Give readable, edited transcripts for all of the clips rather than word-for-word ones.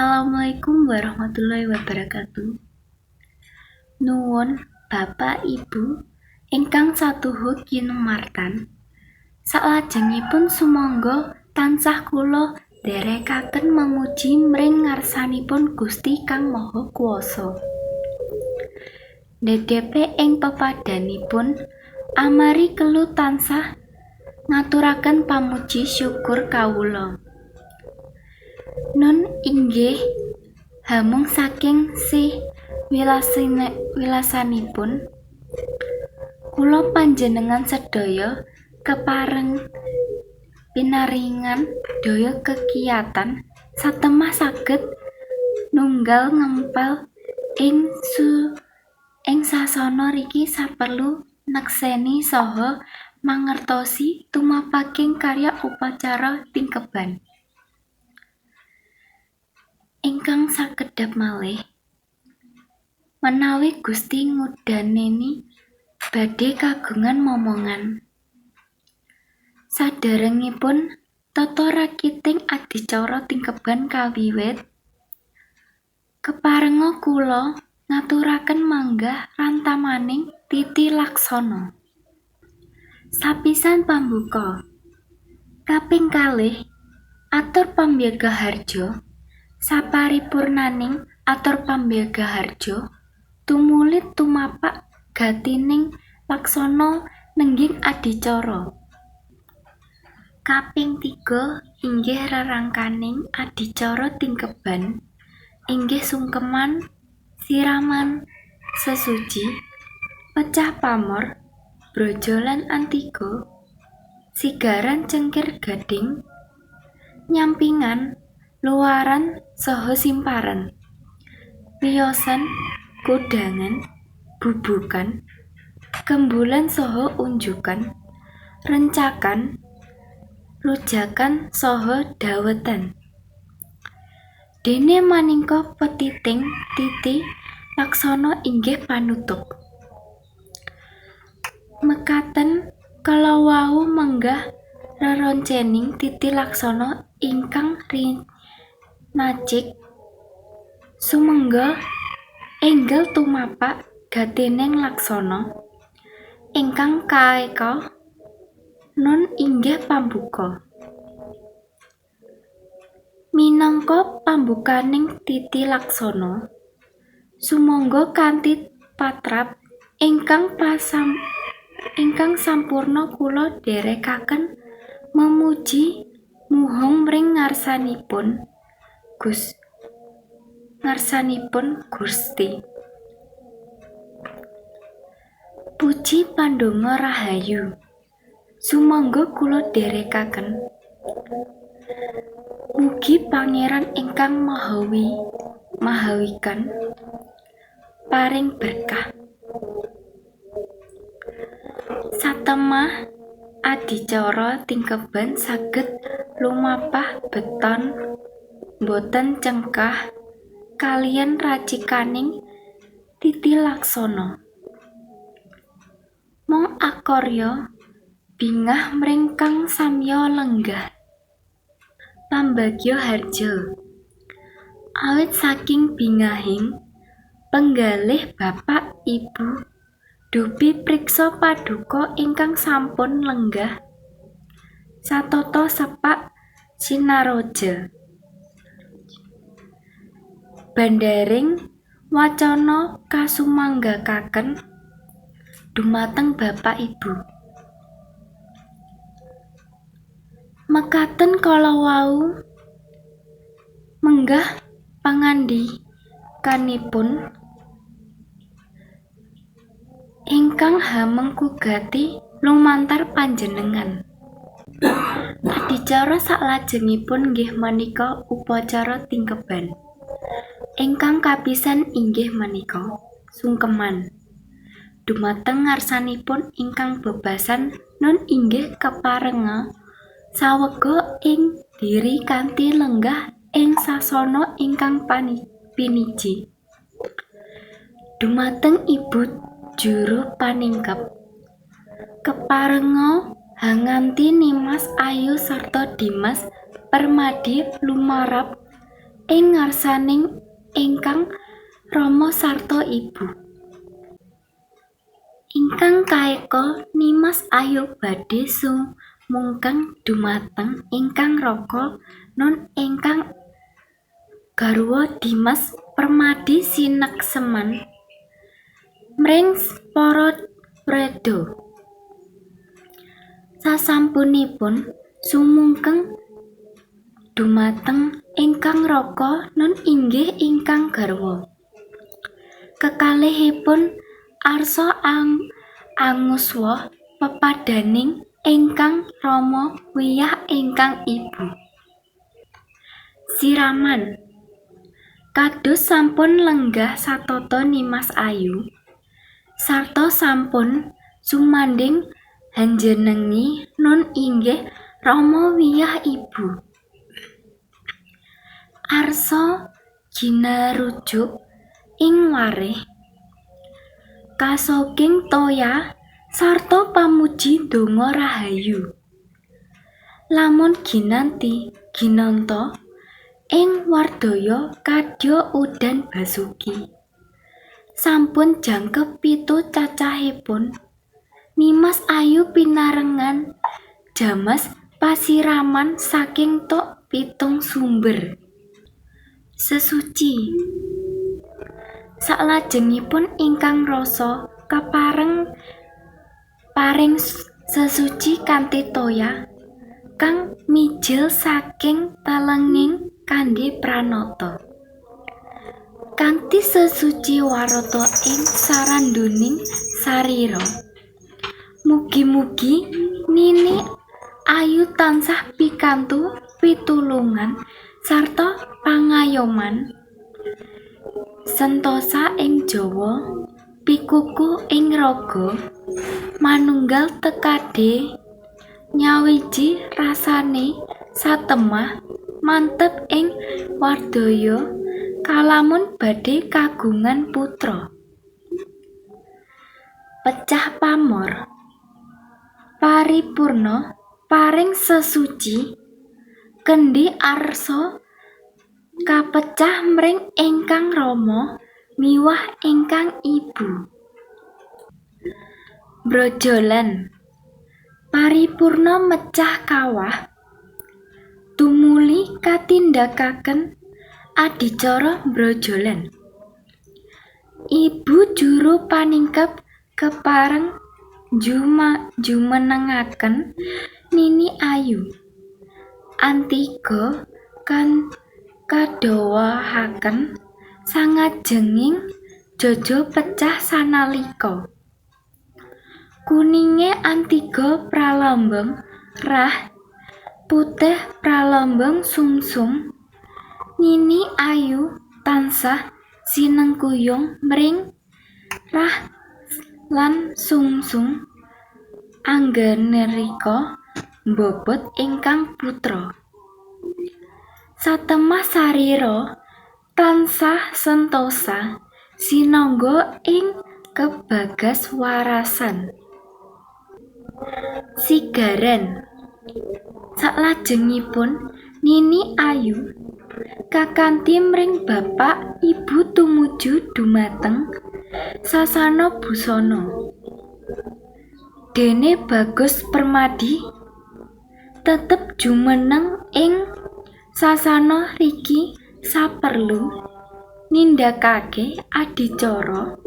Assalamualaikum warahmatullahi wabarakatuh. Nuwun Bapak Ibu ingkang satuhu kinumartan. Salajengipun sumangga tansah kula nderekaken memuji mring ngarsanipun Gusti Kang Maha Kuwasa. Ndhedhepe ing pepadhanipun amari kelu tansah ngaturaken pamuji syukur kawula. Nun inggih hamung saking sih wilasanipun kula panjenengan sedaya kepareng pinaringan daya kekiyatan satemah saged nunggal ngempal ing sasana riki saperlu nekseni saha mangertosi tumapaking karya upacara tingkeban. Ingkang sakedhap malih, menawi Gusti ngudaneni badhe kagungan momongan. Saderengipun tata rakiting adicara tingkeban kawiwit, keparenga kula ngaturaken manggah rantamaning titi laksana. Sapisan pambuka. Kaping kalih atur pambyagaharja. Saparipurnaning atur pambyagaharja tumuli tumapak gatining laksana nengging adicara. Kaping tiga inggih rerangkaning adicara tingkeban inggih sungkeman, siraman, sesuci, pecah pamor, brojolan antiga, sigaran cengkir gading, nyampingan, luaran saha simparan, wiyosan, kudangan, bubukan, kembulan saha unjukan, rencakan, rujakan saha dhawetan. Dene maningka petiting titi laksana inggih panutup. Mekaten kala wau menggah reroncening titi laksana ingkang rinacik sumangga enggal tumapak gatining laksana ingkang kaeka nun inggih pambuka. Minangka pambukaning titi laksana sumangga kanthi patrap ingkang sampurna kula dherekaken memuji muhung mring ngarsanipun Gusti. Puji pandonga rahayu. Sumangga kula dherekaken. Mugi Pangeran ingkang Maha Wikan paring berkah. Satemah adicara tingkeban saged lumapah beton boten cengkah kaliyan racikaning titi laksana. Mong akorya bingah mring kang samya lenggah. Pambagya harja. Awit saking bingahing penggalih Bapak Ibu dupi priksa paduka ingkang sampun lenggah satata sepak sinaroja. Bandaring wacana kasumanggakaken dumateng Bapak Ibu. Mekaten kala wau menggah pangandikanipun ingkang hamengkugati lumantar panjenengan. Adicara saklajengipun nggih menika upacara tingkeban. Ingkang kapisan inggih menika sungkeman. Dumateng ngarsanipun ingkang bebasan nun inggih keparenga sawega ing diri kanthi lenggah ing sasana ingkang piniji. Dumateng Ibu juru paningkep keparenga hanganti Nimas Ayu sarta Dimas Permadi lumarap ing ngarsaning ingkang rama sarta ibu. Ingkang kaeka Nimas Ayu badhe sumungkeng dhumateng ingkang raka nun ingkang garwa Dimas Permadi sinekseman mring para wreda. Sasampunipun sumungkeng dhumateng ingkang raka nun inggih ingkang garwa. Kekalihipun arsa anguswa pepadhaning ingkang rama wiyah ingkang ibu. Siraman. Kados sampun lenggah satata Nimas Ayu sarta sampun sumandhing hanjenengi nun inggih rama wiyah ibu. Arsa ginarujuk ing warih kasoking toya sarta pamuji donga rahayu. Lamun ginanti ginanta ing wardaya kadya udan basuki. Sampun jangkep 7 cacahipun Nimas Ayu pinarengan jamas pasiraman saking tok 7 sumber. Sesuci. Saklajengipun ingkang rasa kapareng paring sesuci kanthi toya kang mijil saking telenging kandhi pranata. Kanthi sesuci warata ing saranduning sarira. Mugi-mugi Nini Ayu tansah pikantu pitulungan sarta pangayoman. Sentosa ing jawa, pikukuh ing raga, manunggal tekadhe, nyawiji rasane satemah mantep ing wardaya kalamun badhe kagungan putra. Pecah pamor paripurna paring sesuci kendhi arsa kapecah mring ingkang rama miwah ingkang ibu. Brojolan paripurna mecah kawah tumuli katindakaken adicara brojolan. Ibu juru paningkep kepareng jumenengaken Nini Ayu Antiga kan kadhawahaken sangajenging jaja pecah sanalika. Kuninge Antiga pralambang rah, putih pralambang sungsum. Nini Ayu tansah sinengkuyung mring rah lan sungsum anggenrika mbobot ingkang putra. Satemah sarira tansah sentosa sinangga ing kebagas warasan. Sigaran. Saklajengipun Nini Ayu kakanthi mring bapak ibu tumuju dumateng sasana busana. Dene Bagus Permadi tetep jumeneng ing sasana riki saperlu nindakake adicara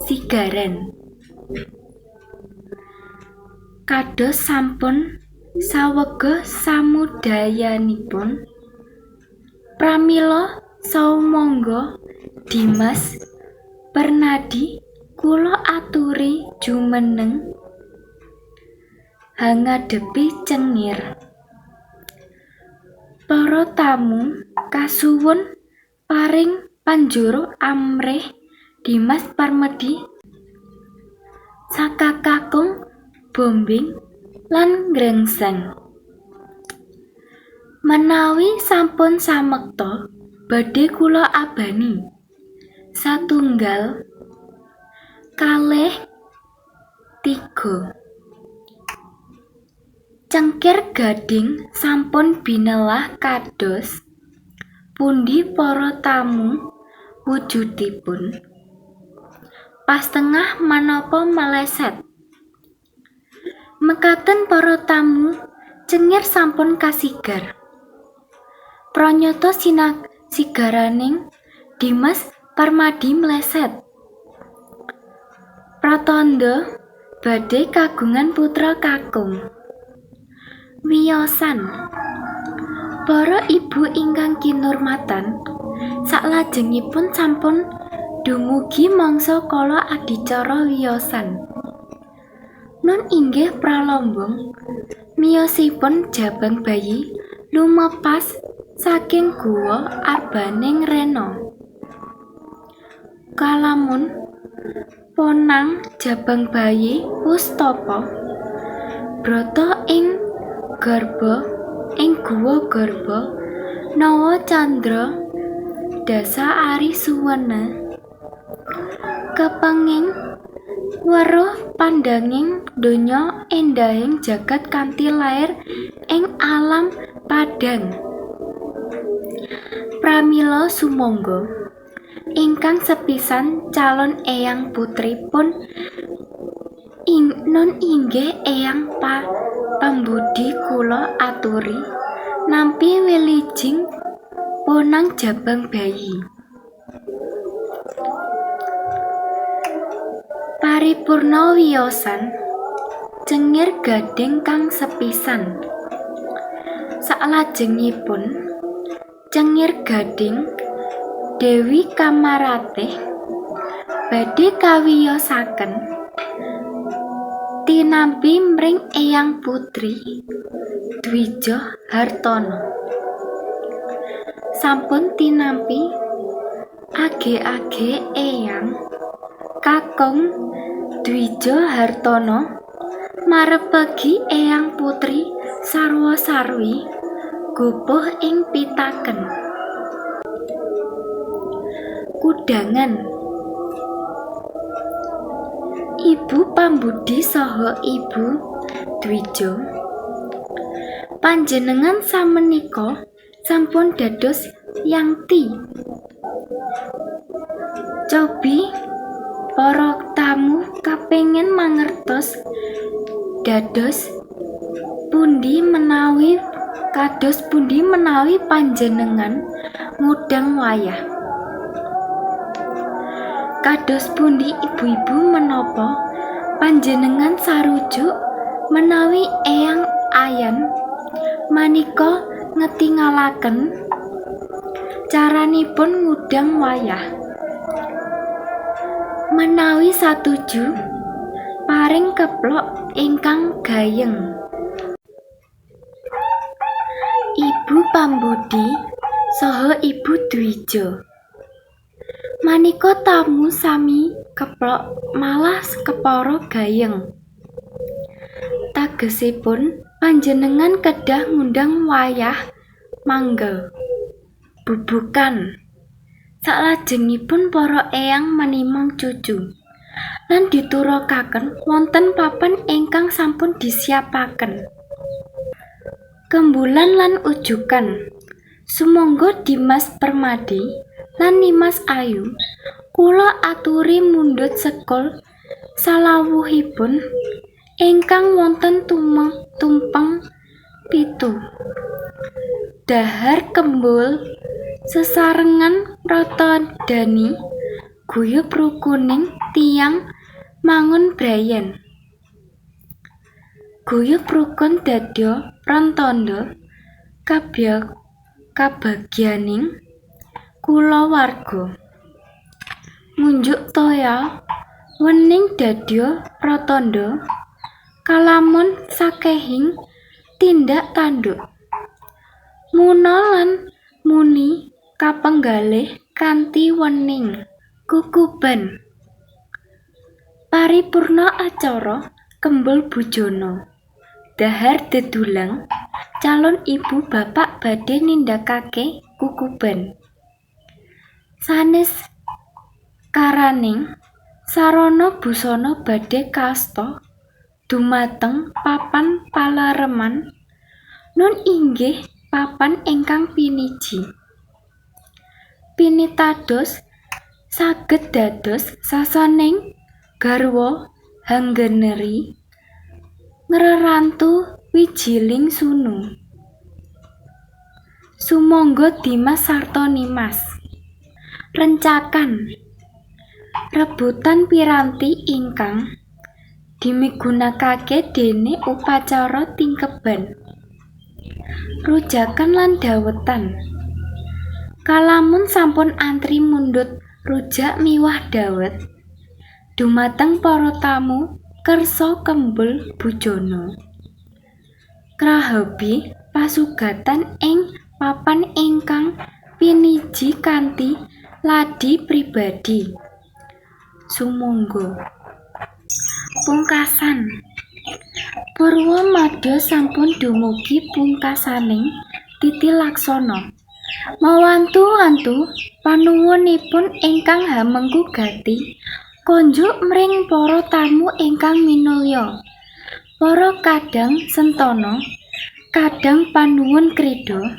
sigaran. Kados sampun sawega samudayanipun, pramila saumangga Dimas Pernadi kula aturi jumeneng hangadepi cengir. Para tamu kasuwun paring panjuru amrih Dimas Parmedi sakakakung bombing lan ngrengseng. Menawi sampun samekta badhe kula abani. 1, 2, 3. Cengkir gading sampun binelah kados Pundi para tamu wujudipun? Pas tengah menapa meleset. Mekaten para tamu cengir sampun kasigar. Pranyata sigaraning Dimas Permadi meleset. Pratandha badhe kagungan putra kakung. Wiyosan. Para ibu ingkang kinurmatan, saklajengipun sampun dumugi mangsa kala adicara wiyosan. Nun inggih pralambang miyosipun jabang bayi lumepas saking guwa arbaning rena. Kalamun ponang jabang bayi wus tapa brata ing garba ing guwa garba nawa candra dasa ari suwena kepenging weruh pandhanging donya endahing jagad kanthi lair ing alam padhang. Pramila sumangga ingkang sepisan calon eyang putri pun nun inggih eyang pambudi kula aturi nampi wilijing ponang jabang bayi. Paripurna wiyosan cengir gading kang sepisan. Saklajengipun cengir gading Dewi Kamaratih badhe kawiyosaken tinampi mring eyang putri Dwija Hartono. Sampun tinampi age-age eyang kakung Dwija Hartono marepegi eyang putri sarwa-sarwi gopoh ing pitaken. Kudangan. Ibu pambudi saha Ibu Dwija, panjenengan samenika sampun dados yangti. Cobi para tamu kapengin mangertos dados pundi menawi kados pundi menawi panjenengan ngudang wayah. Kados pundi ibu-ibu menapa panjenengan sarujuk menawi eyang ayan manika ngetingalaken caranipun ngudang wayah. Menawi satuju paring keplok ingkang gayeng. Ibu pambudi saha Ibu Dwija manika tamu sami keplok malah kepara gayeng. Tegesipun panjenengan kedah ngundang wayah manggel bubukan. Saklajengipun para eyang menimang cucu lan diturukaken wonten papan ingkang sampun disiapaken. Kembulan lan ujukan. Sumangga Dimas Permadi lan Nimas Ayu kula aturi mundhut sekul salawuhipun ingkang wonten tumpeng 7. Dhahar kembul sesarengan pratandhani guyub rukuning tiyang mangun brayan. Guyub rukun dadya pratandha kabagyaning kulawarga. Ngunjuk toya wening dadya pratandha kalamun sakehing tindak tanduk. Muna lan muni kapenggalih kanthi wening. Kukuban. Paripurna acara kembul bujana. Dhahar dedulang calon ibu bapak badhe nindakake kukuban. Sanes karaning sarana busana badhe kaasta dumateng papan palereman nun inggih papan ingkang piniji. Pinitados saged dados sasaning garwa hanggenri ngrerantu wijiling sunu. Sumangga Dimas sarta Nimas. Rencakan rebutan piranti ingkang dimigunakake dene upacara tingkeban, rujakan lan dhawetan. Kalamun sampun antri mundhut rujak miwah dhawet dumateng para tamu kersa kembul bujana krahabi pasugatan ing papan ingkang piniji kanthi ladi pribadi. Sumangga. Pungkasan. Purwa madya sampun dumugi pungkasaning titilaksana. Mawantu-wantu panuwunipun ingkang hamengku gati konjuk mring para tamu ingkang minulya. Para kadang sentana, kadang panuwun krida,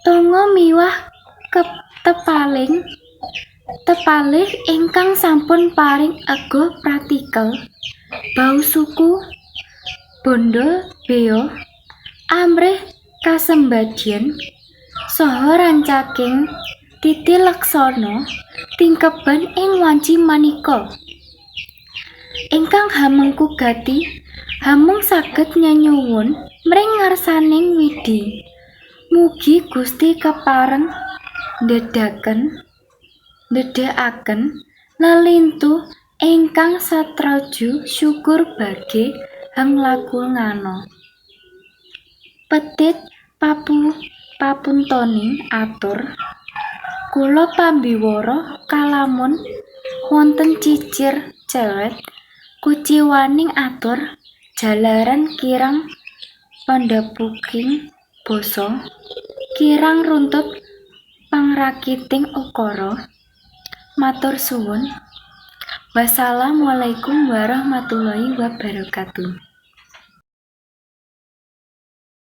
tangga miwah tepaling tepalih ingkang sampun paring ega pratikel, bau suku, bandha bea, amrih kasembadyan saha rancaking titilaksana tingkeban ing wanci manika. Ingkang hamengku gati hamung saged nyenyuwun mring ngarsaning Widi. Mugi Gusti kepareng ndedhakaken lelintu ingkang satraju syukur bage hanglakungana. Petit papuntoning atur kula pambiwara kalamun wonten cicir cewet kuciwaning atur jalaran kirang pandhapuking basa, kirang runtut pangrakiting ukara. Matur suwun. Wassalamualaikum warahmatullahi wabarakatuh.